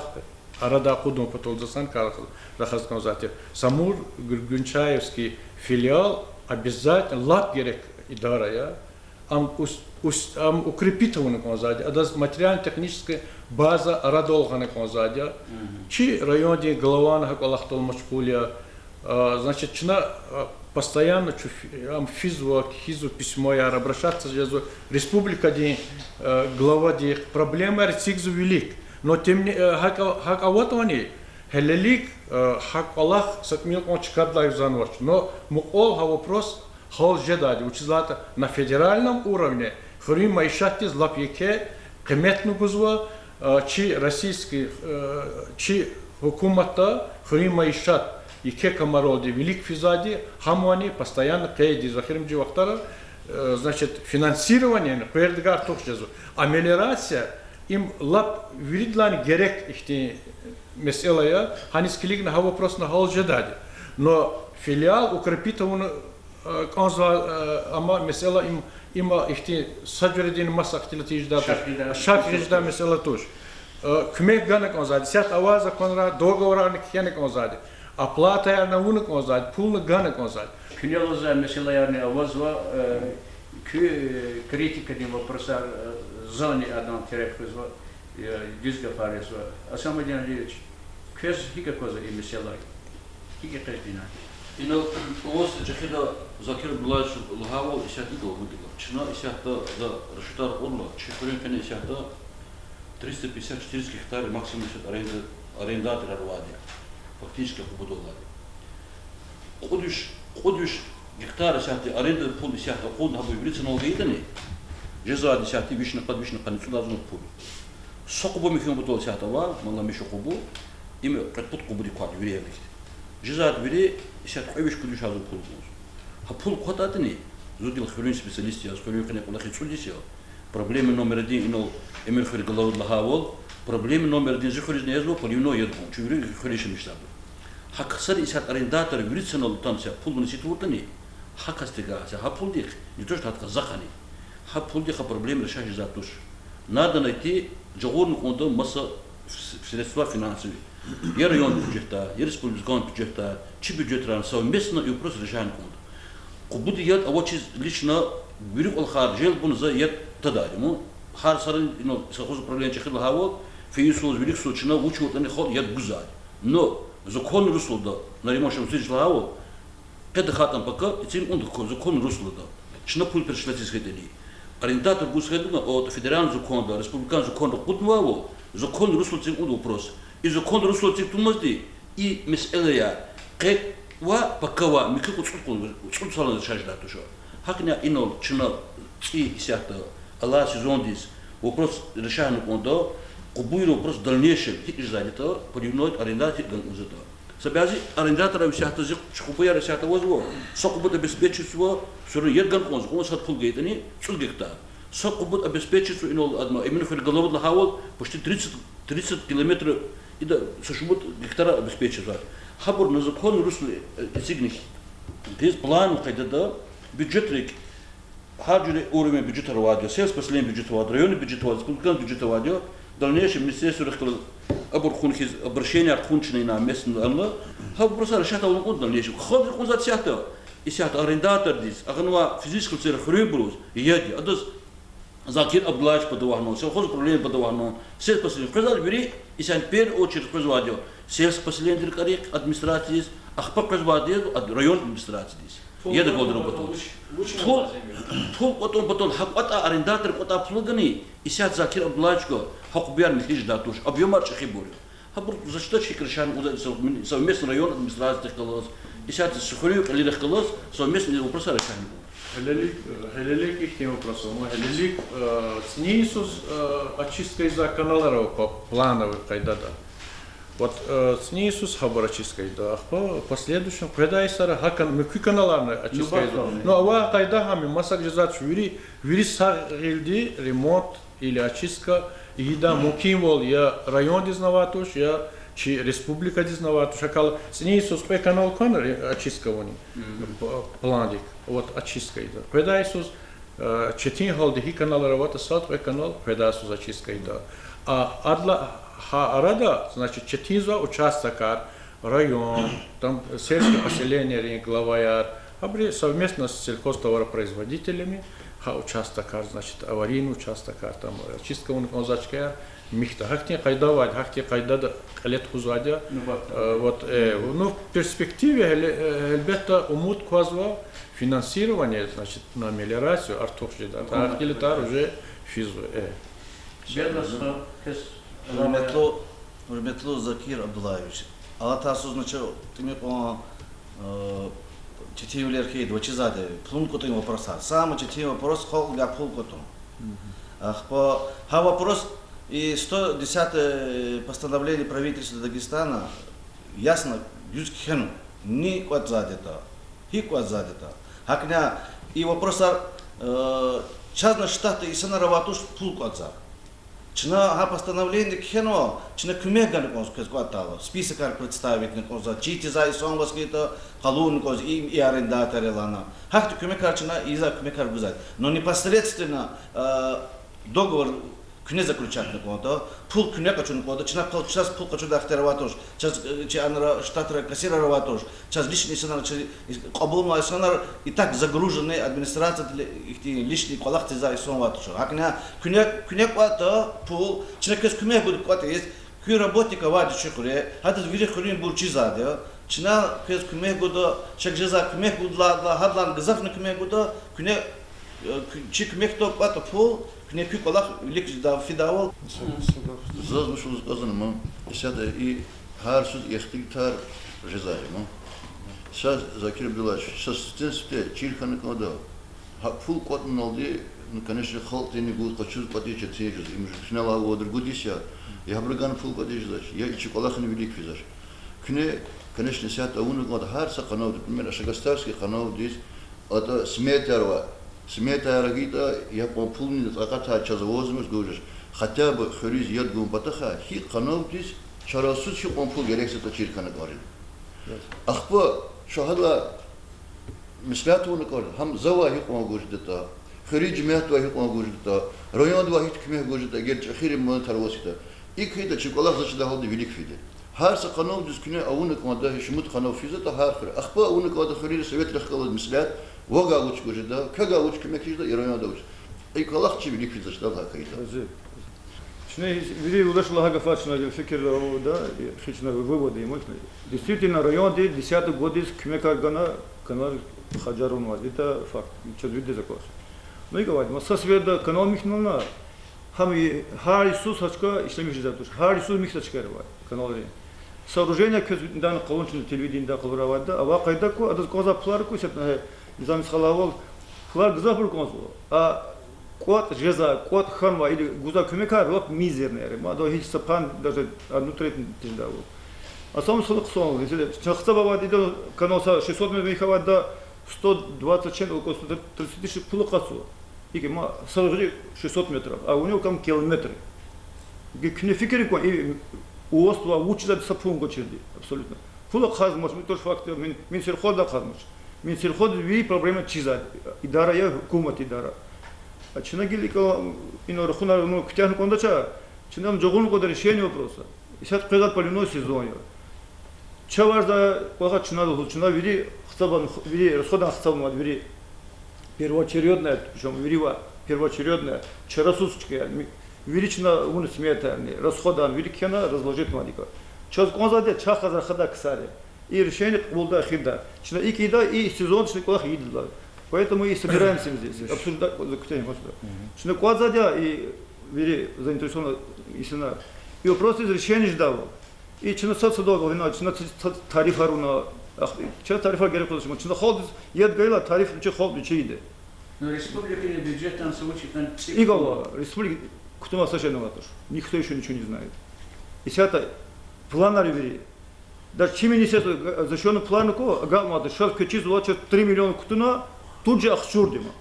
арадай акъудун патал за санкар рахаз кӀанзавай тир. Самур-Гургенчаевский филиал обязательно лап герек идара я. Ам ус-, ус-, ам укрепить авуна кӀанзавайди я, адаз материально-технический база арадал гъана кӀанзавайди я. Чи райондин главани гьа кӀвалахдал машгъул я. А, значит, чна, а, постоянно чу фи-, ам физва, кхьизва письмояр, обращаться жезва республикадин, э, главадихъ, проблемаяр эцигзава вилик. Но тем не, э, гьакӀ, гьакӀ аватӀани, гьелелиг, э, гьа кӀвалах са тӀимил кьван чкадилай гузванвач. Но мукьвал гьа вопрос гьал жедайди, вучиз лагьайтӀа на федеральном уровне хуьруьн майишатдиз лап еке къиметни гузва, э, чи российский, э, чи гьукуматда хуьруьн майишат еке камералди вилик физвайди, гьамни постоянно къейд ийизва эхиримжи вахтара, э, значит, финансированиени къвердагар тух жезва. А мелиорация им лап виридалайни герек ихьтин месэла я, гьаниз килигна гьа вопросни гьал жедайди. Но филиал укрепить авуна, э, кӀанзава, э, амма месэла им, има ихьтин са жуьредин маса ихтилат жедай, шак жедай месэла туш. Э, куьмек гана кӀанзавайди, исятда авай законра, договорарни кхьена кӀанзавайди, оплатаярни авуна кӀанзавайди, пулни гана кӀанзавайди. Куьне лугьузвай месэлаярни авазва, э, Куь критикадин вопросар, э, зани адан тереф хуьзва, э, дуьз гафар язва. Асамудин Алиевич, квез гьикӀ аквазва и месэла? ГьикӀ экъечӀна? Инал аваз чӀехида Закир Абдуллаевич лагьайвал исятда икӀ лугьуда. Чна исятда за расчётар кьурла, чи хуьруьн къене исятда триста пятьдесят, четыреста гектар максимум исятда аренда, арендаторар авайди. Фактически къубудалди. Кьуд виш, кьуд виш гектар исятда аренда пул исятда акъудна, гьабур вири цӀанал гайитӀани, жезвайди исятда вишни къад, вишни къанни цӀуд агъзур пул. Са къубу михьун патал исятда ава, ман лагьай мишу къубу, им кьвед-пуд къубуди квайди вири гьелик. Жезвайди вири исятда кьве виш-куд виш агъзур пул гуз. Гьа пул кватӀайтӀани, зун гила хуьруьн специалист я, хуьруьн къене кӀвалахиз цӀуд йис я. Проблема номер один инал Эминхуьр Галавудин лагьайвал, проблема номер один зи хуьруьзни язва поливной яд гун, чун вири хуьре яшамиш жезвайбур. Гьа ксари исятда арендатор вири цӀанал атана са пул вуна сит авуртӀани, гьа касдихъ гьа са гьа пулдихъ не то что гьа са къахни, гьа пулдихъ гьа проблема решать жезвайди туш. Надо найти, жагъурна кӀанда маса средства финансовые. Я район бюджетдай, я республикан бюджетдай, чи бюджетрай совместно и вопрос решать авуна кӀанда. Къубуди яд авачиз лично вири кӀвалахар желб авуна за яд тадайди я. Гьар сарани инал совхоз управление чӀехида лагьайвал, фейи йисуз, вилик йисуз чна вуч авуртӀани халкьди яд гузвайди. Но законный руслада, Нариман Шамсудинович лагьайвал, къеда хатӀан пака эцигна кӀанда законный руслада. Чна пул перечислять ийиз хьайитӀани, арендатор гуз хьайитӀани, о, федеральный законда, республикан законда акъуднавайвал, законный руслада эцигна кӀанда вопрос. И законный руслада эциг тунмазди, и месэлаяр къе ваъ, пака ваъ, муькуь кьуд-цӀуд, кьуд-цӀуд йисалай решать жедайди туш. ГьакӀни инал чна цӀийи исятда алай сезондиз вопрос решать авуна кӀанда, къубуйрин вопрос в дальнейшем гьикӀ жезвайди ятӀа, поливной аренда гьикӀ гана кӀанзаватӀа. Са бязи арендаторар исятда зи чи къубуяр исятда авазва, са къубуд обеспечиватьзава, всё равно яд гана кӀанзава, кьван сад пул гайитӀани, цӀуд гектар. Са къубуд обеспечиватьзава инал, адма, Эминхуьр Галавудин лагьайвал, почти тридцать, тридцать километр, ида са шумуд гектар обеспечиватьзава. Гьабур на законный русле, э, эцигна хьиз, плановый къайдада бюджетрик, гьар жуьре уровень бюджетар авайди я, сельскохозяйственный бюджет авайди я, районный бюджет авайди я, республикан бюджет авайди я, в дальнейшем министерствойрихъ галаз абур хьун хьиз, обращенияр хьун чна ина местныйдал. Гьа вопросар решать авуна кӀанда в дальнейшем. Халкьди кӀанзавайди исятда, исятда арендатордиз, агъанвай физически лицейрин хуьруьнбуруз яд я. Адаз Закир Абдуллаевич подавай хьана, совхоз управление подавай хьана, сельскохозяйственный, къвезвайди вири, исятда в первую очередь къвезвайди я сельскохозяйственный рикӀерик администрациядиз, ахпа къвезвайди я район администрациядиз. Яд агалдурун патал. Пул кӀватӀун патал, гьа кӀватӀай арендаторрин кӀватӀай пул гана, исятда Закир Абдуллаевича гьа къубуяр михьиз жедай туш, объёмар чӀехибур я. Гьабур зачтач гьикӀ решать авуна, совместно район администрациядихъ галаз, исятда са хуьруьн кьилерихъ галаз совместно вопросар решать авуна. Гьелелик, гьелелик ихьтин вопрос ава, гьелелик, э, цӀинин йисуз, э, очистка ийизвай каналар ава плановый къайдада. Вот, э, цӀинин йисуз гьабур очистка ийида, ахпа последующем къведай йисара гьа кан-, муькуь каналарни очистка ийизва. Ну, авай къайда гьам я, масакӀа жезвач вири, вири са гъилди ремонт или очистка ийидай мумкинвал я райондизни авай туш, я чи республикадизни авай туш. ГьакӀ хьайила цӀинин йисуз кьве канал кван ре-, очистка авуна. П-, пландик, вот, очистка ийида. Къведай йисуз, э, четин гьалда гьи каналар аватӀа, сад-кьве канал къведай йисуз очистка ийида. А адалай гьа арада, значит, четинзавай участокар, район, там сельское поселениерин главаяр, гьабуру совместно с сельхозтоваропроизводителями, гьа участокар, значит, аварийный участокар, там очистка авуна кӀанзавай чкаяр михьда. Гьахьтин къайда авайди, гьахьтин къайдада кьиле тухузвайди я. Э, вот, э, ну, в перспективе, гьеле-, э, гьелбетда, умуд квазва финансирование, значит, на мелиорацию артух жеда. Гьахьтин тӀварар уже физва, э. Гьуьрметлу, гьуьрметлу Закир Абдуллаевич, алатай йисуз, значит, тӀимил кьван, э, четинвилер хьайиди вучиз ятӀа, пул кӀватӀун вопросар. Самый четин вопрос халкьдивай пул кӀватӀун. Ахпа гьа вопрос и сто десятое постановление правительства Дагестана ясно, дуьз кхьенва, ни кӀватӀзавайди ятӀа, гьикӀ кӀватӀзавайди ятӀа. ГьакӀни и вопросар, э, чаз на штатда инсанар авай туш пул кӀватӀзавай. Чна гьа постановлениеда кхьенва, чна куьмек гана кӀанзава квез кӀватӀдайла, списокар представитьна кӀанзава, чир тийизвай инсан ваз хьайитӀа, къалурна кӀанзава и, и арендаторар лагьана. Гьахьтин куьмекар чна ийизвай, куьмекар гузвай. Но непосредственно, э, договор Куьне заключатьна кӀанда, пул куьне къачуна кӀанда, чна пул, чаз пул къачудай ихтияр авай туш, чаз, э, чи анра штатра кассирар авай туш, чаз лишний инсанар, чаз кьабулнавай инсанар и так загруженный администрацияди, ихьтин лишний кӀвалах тийизвай инсан авай туш. ГьакӀни куьне, куьне кӀватӀа пул, чна квез куьмек гуда кӀватӀиз, куь работник авайди чи хуьре, гьадаз вири хуьруьнбур чизвайди я, чна квез куьмек гуда, чак жезвай куьмек гуд лагьайдалай, гьадалайни гзафни куьмек гуда, куьне, э, куь-, чи куьмекдал кӀватӀа пул, куьне куь кӀвалах вилик жеда-, фидайвал. Заз вуч лугьуз кӀанзава ман, исятда и гьар йисуз ихтилатар жезвайди я ман. Са Закир Абдуллаевич, са сифтени-сифте чир хьана кӀанда, гьа пул кӀватӀуналди, ну, конечно, халкьдини гуз къачуз кӀватӀиз четин жез, им же куьне лагьайвал ругуд йис я, я гьабурукайни пул кӀватӀиз жезвач, я и чи кӀвалахни вилик физвач. Куьне, конечно, исятда авуна кӀанда гьар са къанавди, например, Ашагастарский къанавдиз, атӀа сметаяр ава, сметаяр гайитӀа, я кьван пулни такьатар чаз авазмач гуз жеч, хотя бы хуьруьз яд гун патахъай, гьи къанавдиз чарасуз гьикьван пул герек ятӀа чир хьана кӀанзава. Ахпа чун гьадалай меслят авуна кӀанда, гьам завай гьикьван гуз жедатӀа, хуьруьн жемятдивай гьикьван гуз жедатӀа, райондивай гьикӀ куьмек гуз жедатӀа, эгер чӀехи ремонтар аваз хьайитӀа. ИкӀ хьайитӀа чи кӀвалах заз чидай гьалда вилик фида. Гьар са къанавдиз куьне авуна кӀанда, гьи шумуд къанав физватӀа гьар хуьре. Ахпа авуна кӀанда хуьруьн советрихъ галаз меслят, вавай вуч гуз жеда, квевай вуч куьмек жеда, и районда вуч. И кӀвалах чи вилик физвач, дал гьакӀ хьайитӀа. Чна вири улаш лагьай гафар чна фикирда авурда, хи чна вывод ийимач. Действительно, районди десятый годдиз куьмекар гана, канал хажарунваз, это факт. Чаз виридаз акваз. Ну, и говорит, ма са сеферда канал михьнава, гьам и гьар йисуз гьа чка ишлемиш жезвайди туш, гьар йисуз михьзавай чкаяр авай каналрин. Сооружение квез идан къалурна, телевидениедай къалур авайди я, авай къайдада ку, адаз кӀанзавай пулар ку, исятда, э, Низам Исхалович, пулар гзафбур кӀанзава. А кӀватӀ жезвай, кӀватӀ хьанвай или гузвай куьмекар лап мизерный я, ма, да гьич са пан, даже одну треть тежедайвал. А сам садахъ сон, если чна гьисаб авайди, идан канал са шестьсот метр михьайвайди, сто двадцать чем, около сто тридцать тысяч пул акъатзава. ИкӀ, ма, са гъри шестьсот метров, а у него там километры. Г-, куьне фикир кван, и устьвай вучиз ада са пул гвачирди, абсолютно. Пул ахъайзмач, ми туш факт, Мин-, Минсельхозда ахъайзмач. Минсельхоз вири проблема чизвай идара я, гьукумат идара. А чна гила икӀ, ина рахунар, ну, куьтягьна кӀандач, чна жагъуна кӀанда решение вопроса. Исятда къвезвай поливной сезон я. Чавай за кӀвалах чна лугьуз, чна вири хцабан, вири расходар хцабнавайди, вири первоочередная, причём вири ва первоочередная, чарасуз чкаяр, ми-, вири чна авуна сметаярни, расходарни, вири кхьена разложить авайди я. Чаз кӀанзавайди я, чахъ гьазар хадай ксар я. И решение кьабулдай эхирда. Чна икӀ ийида, и сезон чна кӀвалах ийидайла. Поэтому и собираемся мы здесь. Обсуждать, закутаем вот сюда. Чна кӀватӀзавайди я и вири заинтересованный инсанар. И вопросдиз решение жедайвал. И чна сад-садав гьина, чна ц-, ц-, тарифар авуна, ах, чаз тарифар герек къвезвач, чна халкьдиз яд гайила, тариф вичи халкьди вичи ийида. Ну, республикадин бюджетдани са вуч ятӀани цӀи... ИкӀ ава, республика кутунвай са шейни авач. Никто ещё ничего не знает. Исятда планар вири. Даже чи министерство, э, защётный план ку, агакьнавайди, шаз квез чизва, чаз три миллиона кутуна, тут же ахчурди ма.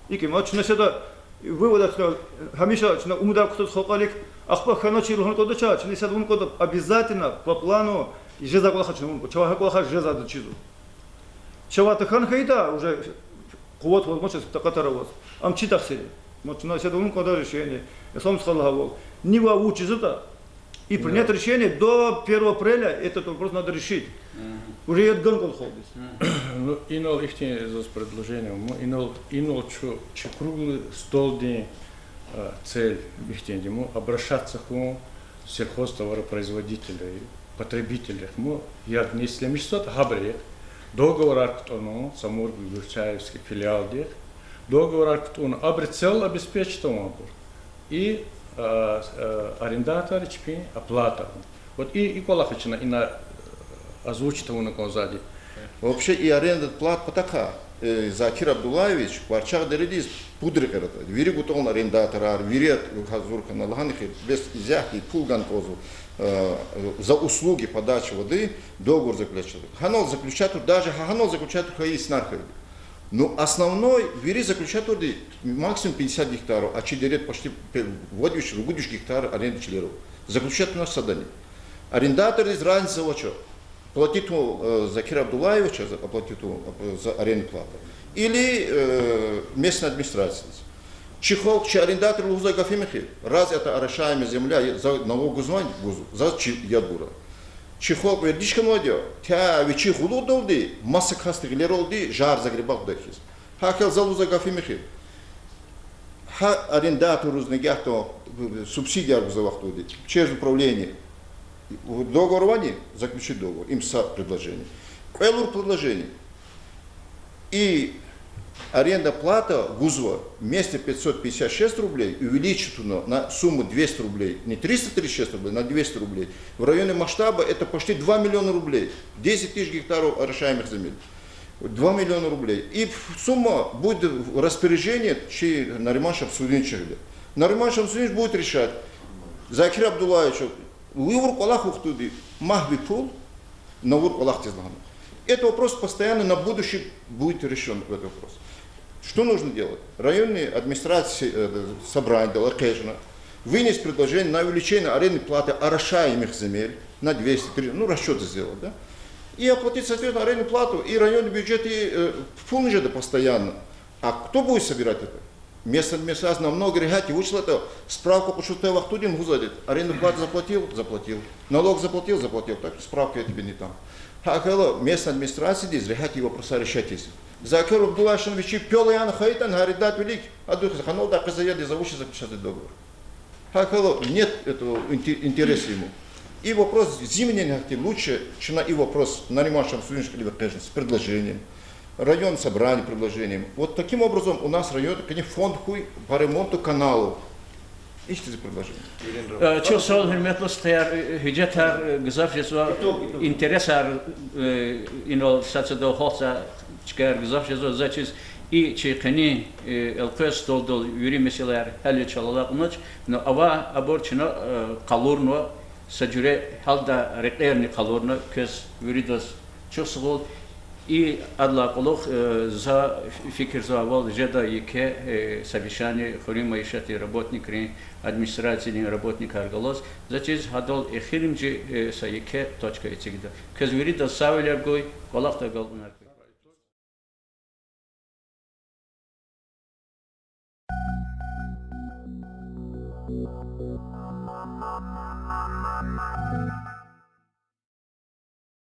ИкӀ ма, чна исятда вывод чна, гьамиша чна умудар кутаз халкьарик, ахпа хьаначир лугьун кӀандач, чна исятда авун кӀанда обязательно по плану жезвай кӀвалахар чна авун кӀанда, чавай гьа кӀвалахар жезвайди чизва. Чавай тахьана хьайитӀа, уже къуват аваз, ма чаз такьатар аваз. Ам чи тахсир я. Ма чна исятда авун кӀанда решение. Исам стха лагьайвал, нивай вуч жезватӀа, и принять решение до первого апреля, этот вопрос надо решить. Уже яд гана кӀанда халкьдиз. Ну, инал ихьтин заз предложение ама, инал, инал чу-, чи круглый столдин, а, цель ихьтинди ама, обращаться хьун сельхозтоваропроизводителей, потребителрихъ ама, яд не ишлемишзаватӀа гьабурухъ, договорар кутӀунун, Самур Гуьрчеевский филиалдихъ, договорар кутӀунун, абуру цель обеспечить авунбур. И, а, а, арендатор чпин оплата. Вот и, и кӀвалах чна ина, э, озвучить авуна кӀанзавайди. Вообще и аренда плата патахъай, э, Закир Абдуллаевич варчагъ дередиз пуд рекьера атӀа. Вири гутӀун арендаторар, вири гьазур хьана лагьана хьи, без изяхьди пул гана кӀанзава, э, за услуги подачи воды договор заключать. Гьанал заключать, даже гьа-, гьанал заключать хьайи инсанар хьайиди. Ну, основной, вири заключатурди максимум пятьдесят гектаров, а чи дереда почти пе-, вад виш, ругуд виш гектар аренда чилерал. Заключатур садани. Арендатордиз разница авач, платить авун, э, Закир Абдуллаевичаз, оплатить авун, э, за арендная плата, или, э, местная администрациядиз. Чи халкь, чи арендатор лугьузвай гаф им хьи, раз это орошаемая земля, я-, за налог гузвани? Гузва. Заз чи яд гурай. Чи халкь вердиш хьанвайди я, тя вичин гъулухъдалди маса касдин гъилералди жар загребать гудай хьиз. ГьакӀ хьайила за лугьузвай гаф им хьи, гьа арендаторриз нагагьдан субсидияр гузвай вахтунда через управление договор авани, заключить договор, им са предложение. Кьве лур предложение. И арендная плата гузва вместо пятьсот пятьдесят шесть рублей увеличить на, на сумму двести рублей. Не триста тридцать шесть рублей, на двести рублей. В районе масштаба это почти два миллиона рублей. Десять тысяч гектаров орошаемых земель. Два миллиона рублей. И сумма будет в распоряжении чи Нариман Шамсудиновича. Нариман Шамсудинович будет решать. Закир Абдуллаевич, вавур кӀвалах вахтунда магьви пул, на вавур кӀвалахдиз лагьана. Это вопрос постоянно на будущее будет решён, этот вопрос. Что нужно делать? Районные администрации, э, собраниедал экъечӀна, вынести предложение на увеличение арендной платы орошаемых земель на двести, три, ну, расчёты сделать, да? И оплатить, соответственно, арендную плату, и районный бюджет, и, э, пул жеда постоянно. А кто будет собирать это? Местная администрация намного регьят я, вучиз лагьайтӀа справка къачузвай вахтунда лугьузвайди я: арендную плату заплатил? Заплатил. Налог заплатил? Заплатил. Так, справка я тебе не там. ГьакӀ хьайила местная администрациядиз регьят я и вопросар решать ийиз. Закир Абдуллаевичан вичи пел яна хьайитӀани, гьа арендатор вилик, адуз къанал дакъиз ядиз, за вучиз заключать ийида договор? ГьакӀ хьайила нет этого инте-, интереса ему. И вопрос зимнин гьахьтин лучше, чна и вопрос Нариман Шамсудинович кьилив экъечӀна с предложением, район собрание предложением. Вот таким образом у нас район къени фонд хьуй по ремонту каналов. Ихьтин предложение. Э, чухсагъул, гьуьрметлу стхаяр, э, гьуьжетар, э, гзаф жезва, интересар, э, инал сад-садал халкьдин чкаяр гзаф жезва, заз чиз и чи къенин, э, элкъвей столдал вири месэлаяр гьяличел алакьунач, но ава абур чна, э, къалурнава, са жуьре гьалда рекьерни къалурна, квез виридаз чухсагъул. И адалай кьулухъ, э, за фикирзавайвал жеда еке, э, совещание хуьруьн майишатдин работникрин, администрациядин работникар галаз. Заз чиз гьадал эхиримжи, э, са еке точка эцигда. Квез виридаз сагъвилер гуй, кӀвалахда агалкьунар хьуй.